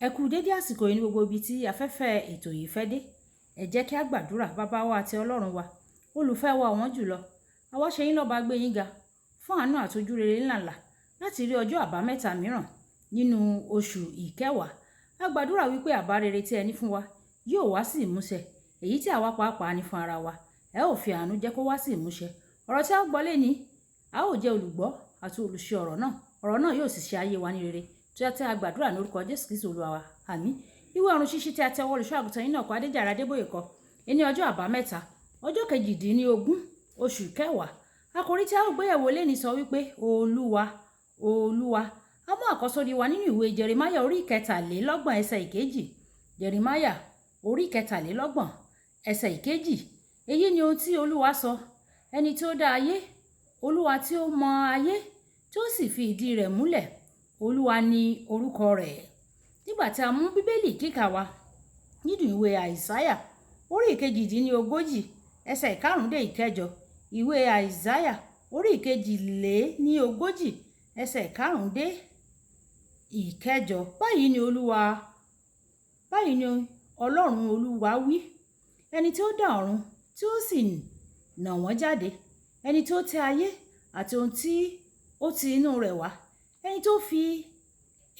Ẹ kú dédé àsìkò yìí ní gbogbo ibi tí afẹ́fẹ́ ètò yìí fẹ́ dé. Ẹ jẹ́ kí a gbàdúrà. Bàbá wa àti Ọlọ́run wa, olùfẹ́ wa ọ̀wọ́n jùlọ. Àwa ṣe yín lọ́ba, gbé yín ga fún àánú àti ojúrere ńláńlá láti rí ọjọ́ àbámẹ́ta mìíràn nínú oṣù ìkẹwàá. A gbàdúrà wípé àbá rere tí ẹ ní fún wa yóò wá sí ìmúṣẹ. Èyí tí àwa pàápàá ní fún ara wa, ẹ ó fi àánú jẹ́ kó wá sí ìmúṣẹ. Ọ̀rọ̀ tí a ó gbọ́ lénìí, a ó jẹ́ olùgbọ́ àti olùṣe ọ̀rọ̀ náà. Ọ̀rọ̀ náà yóò sì ṣe ayé wa ní rere. Tí a tẹ́ a gbàdúrà ní orúkọ Jésù Kristi Olúwa wa. Àmín. Ìwé ọ̀run ṣíṣí tí a tẹ ọwọ́ olùṣọ́ àgùntàn yín náà kọ, Adéjàre Adébóyè kọ. Ní ọjọ́ àbámẹ́ta, ọjọ́ 18, oṣù kẹwàá. Àkòrí tí a ó gbéyẹ̀wò lénìí sọ wípé Olúwa, Olúwa. A mú àkọ́sórí wa nínú ìwé Jeremáyà orí 33 ẹsẹ̀ 2. Jeremáyà orí 33 ẹsẹ̀ 2. Èyí ni ohun tí Olúwa sọ. Ẹni tí ó dá ayé, Olúwa tí ó mọ ayé, tí ó sì fi ìdí rẹ̀ múlẹ̀. Olúwa ni orúkọ rẹ̀. Nígbà tí a mú Bíbélì kíkà wa nínú ìwé Àìsáyà orí 38 ẹsẹ̀ 5 dé 8. Ìwé Àìsáyà orí 42 ẹsẹ̀ 5 dé 8. Báyìí ni Olúwa, báyìí ni Ọlọ́run Olúwa wí. Ẹni tí ó dá ọ̀run, tí ó sì nà wọ́n jáde. Ẹni tí ó tẹ́ ayé àti ohun tí ó ti inú rẹ̀ wá. Ẹni tó fi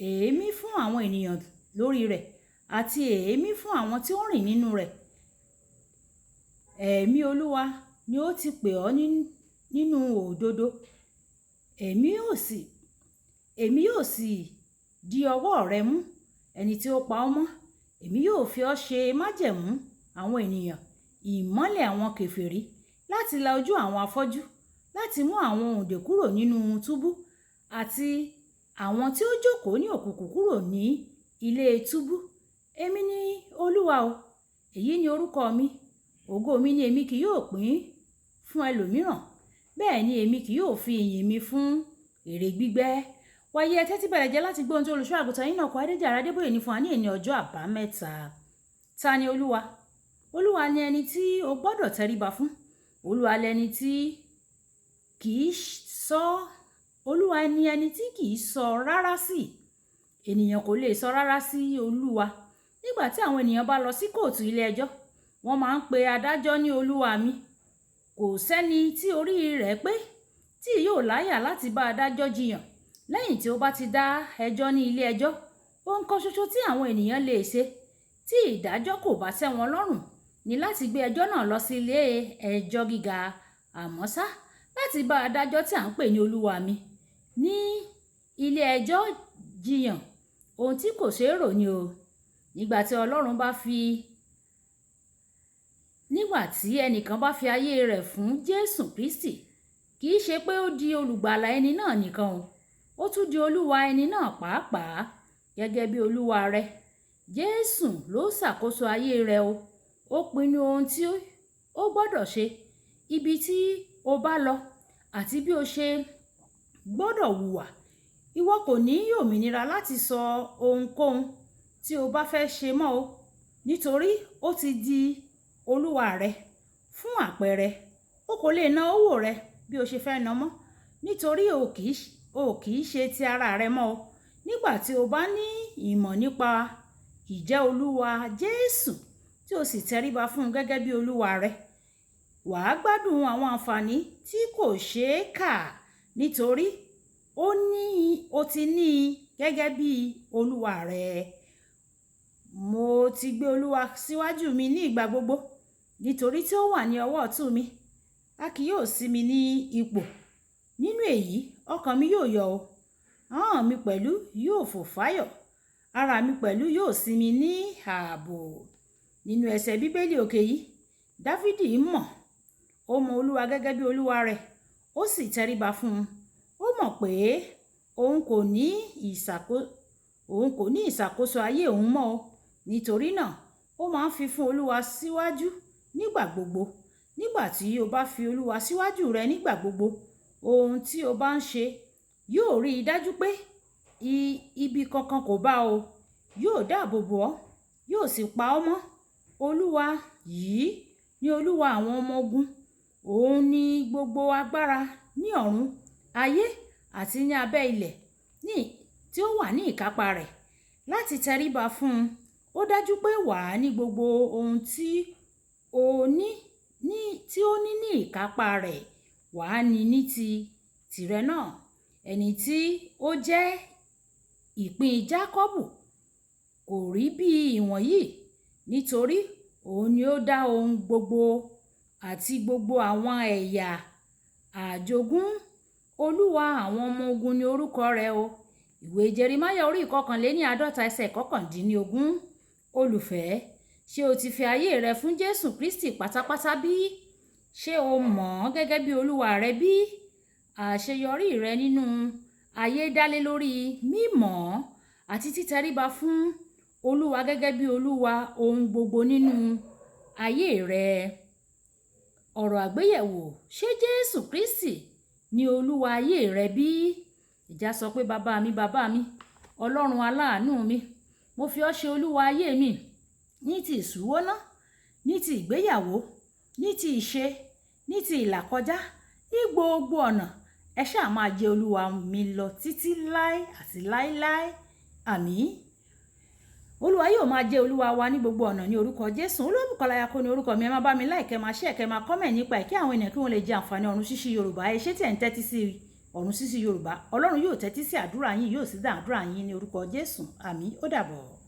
èémí fún àwọn ènìyàn lórí rẹ̀ àti èémí fún àwọn tí ó ń rìn nínú rẹ̀. Ẹ̀mí Olúwa ni ó ti pè ọ́ nínú òdodo. Èmi yóò sì di ọwọ́ rẹ mú. Ẹni tí ó pa ọ́ mọ́. Èmi yóò fi ọ́ ṣe májẹ̀mú àwọn ènìyàn, ìmọ́lẹ̀ àwọn kèfèrí, láti la ojú àwọn afọ́jú, láti mú àwọn òǹdè kúrò nínú túbú, àti àwọn tí ó jókòó ní òkùnkùn kúrò ní ilé túbú. Èmi ni Olúwa o. Èyí ni orúkọ mi. Ògo mi ni èmi kì yóò pín fún ẹlòmíràn. Bẹ́ẹ̀ ni èmi kì yóò fi ìyìn mi fún ère gbígbẹ́. Wàyí, ẹ tẹ́tí bẹ̀rẹ̀ jẹ́ láti gbọ́ ohun tí olùṣọ́ àgùntàn yín náà kọ, Adéjàre Adébóyè, ní fún wa ní èní ọjọ́ àbámẹ́ta. Ta ni Olúwa? Olúwa ni ẹni tí o gbọ́dọ̀ tẹríba fún. Olúwa lẹni tí kì í sọ, Olúwa ni ẹni tí kì í sọ rárá sí. Ènìyàn kò lè sọ rárá sí Olúwa. Nígbà tí àwọn ènìyàn bá lọ sí kóòtù ilé ẹjọ́, wọ́n máa ń pe adájọ́ ní olúwa mi. Kò sẹ́ni tí orí rẹ̀ pé tí yóò láyà láti bá adájọ́ jiyàn lẹ́yìn tí ó bá ti dá ẹjọ́ ní ilé ẹjọ́. Ohun kan ṣoṣo tí àwọn ènìyàn lè ṣe tí ìdájọ́ kò bá tẹ́ wọn lọ́rùn ni láti gbé ẹjọ́ náà lọ sí ilé ẹjọ́ gíga. Àmọ́ ṣá, láti bá adájọ́ tí à ń pè ní olúwa mi ní ilé ẹjọ́ jiyàn, ohun tí kò ṣeé rò ni o. Nígbà tí Ọlọ́run bá fi Nígbà tí ẹnìkan bá fi ayé rẹ̀ fún Jésù Kristi, kì í ṣe pé ó di olùgbàlà ẹni náà nìkan o. Ó tún di olúwa ẹni náà pàápàá. Gẹ́gẹ́ bí olúwa rẹ̀, Jésù ló ṣàkóso ayé rẹ̀ o. Ó pinnu ohun tí ó gbọ́dọ̀ ṣe, ibi tí ó bá lọ, àti bí ó ṣe gbọ́dọ̀ hùwà. Ìwọ kò ní òmìnira láti sọ ohunkóhun tí o bá fẹ́ ṣe mọ́ o, nítorí ó ti di olúwa rẹ. Fún àpẹẹrẹ, o kò lè ná owó rẹ bí o ṣe fẹ́ ná mọ́, nítorí o kì í ṣe ti ara rẹ mọ́ o. Nígbà tí o bá ní ìmọ̀ nípa ìjẹ́ Olúwa Jésù, tí o sì tẹríba fún un gẹ́gẹ́ bí olúwa rẹ, wà á gbádùn àwọn àǹfààní tí kò ṣeé kà, nítorí o ti ní i gẹ́gẹ́ bí olúwa rẹ. Mo ti gbé Olúwa síwájú mi ní ìgbà gbogbo, nítorí tí ó wà ní ọwọ́ ọ̀tún mi. A kì yóò ṣí mi ní ipò. Nínú èyí, ọkàn mi yóò yọ̀ o. Ahọ́n mi pẹ̀lú yóò fò fáyọ̀. Ara mi pẹ̀lú yóò sinmi ní ààbò. Nínú ẹsẹ̀ Bíbélì òkè yìí, Dáfídì mọ̀. Ó mọ Olúwa gẹ́gẹ́ bí olúwa rẹ̀, ó sì tẹríba fún un. Ó mọ̀ pé òun kò ní ìṣàkóso ayé òun mọ́ o. Nítorí náà, ó máa ń fi fún Olúwa síwájú nígbà gbogbo. Nígbà tí o bá fi Olúwa síwájú rẹ nígbà gbogbo, ohun tí o bá ń ṣe, yóò rí i dájú pé ibi kankan kò bá o. Yóò dáàbò bò ọ́, yóò sì pa ọ́ mọ́. Olúwa yìí ni Olúwa àwọn ọmọ ogun. Òun ní gbogbo agbára ní ọ̀run, ayé àti ní abẹ́ ilẹ̀ ní tí ó wà ní ìkápá rẹ̀. láti tẹríba fún un. Ó dájú pé wàá ní gbogbo ohun tí ó ní ní ìkápá rẹ̀, wàá ní ní ti tìrẹ náà. Ẹni tí ó jẹ́ ìpín Jákọ́bù kò rí bí ìwọ̀nyí, nítorí òun ni ó dá ohun gbogbo àti gbogbo àwọn ẹ̀yà àjogún. Olúwa àwọn ọmọ ogun ni orúkọ rẹ̀ o. Ìwé Jeremáyà orí 51 ẹsẹ̀ 19. Olùfẹ́, ṣé o ti fi ayé rẹ fún Jésù Kristi pátápátá bí? Ṣé o mọ̀ ọ́n gẹ́gẹ́ bí Olúwa rẹ bí? Àṣeyọrí rẹ nínú ayé dálé lórí mímọ̀ àti títẹríba fún Olúwa gẹ́gẹ́ bí Olúwa ohun gbogbo nínú ayé rẹ. Ọ̀rọ̀ àgbéyẹ̀wò: ṣé Jésù Kristi ni Olúwa ayé rẹ bí? Ìjà sọ pé bàbá mi, bàbá mi, Ọlọ́run aláàánú mi, mo fi ọ́ ṣe Olúwa ayé mi ní ti ìṣúwọ́ná, ní ti ìgbéyàwó, ní ti ìṣe, ní ti ìlàkọjá, ní gbogbo ọ̀nà. Ẹ ṣáà máa jẹ́ Olúwa mi lọ títí láé àti láéláé. Àmín. Olúwa yóò máa jẹ́ Olúwa wa ní gbogbo ọ̀nà ní orúkọ Jésù. Olúwabùkọ́lá Ayako ní orúkọ mi. Ẹ máa bá mi like, kẹ́ máa share, kẹ́ máa comment nípa ẹ̀ kí àwọn ènìyàn kí wọ́n lè jẹ àǹfààní Ọ̀run Ṣíṣí Yorùbá. Ẹ ṣé tí ẹ̀ ń tẹ́tí sí Ọ̀run Ṣíṣí Yorùbá. Ọlọ́run yóò tẹ́tí sí àdúrà yín, yóò sì dá àdúrà yín ní orúkọ Jésù. Àmín. Ó dàbọ̀.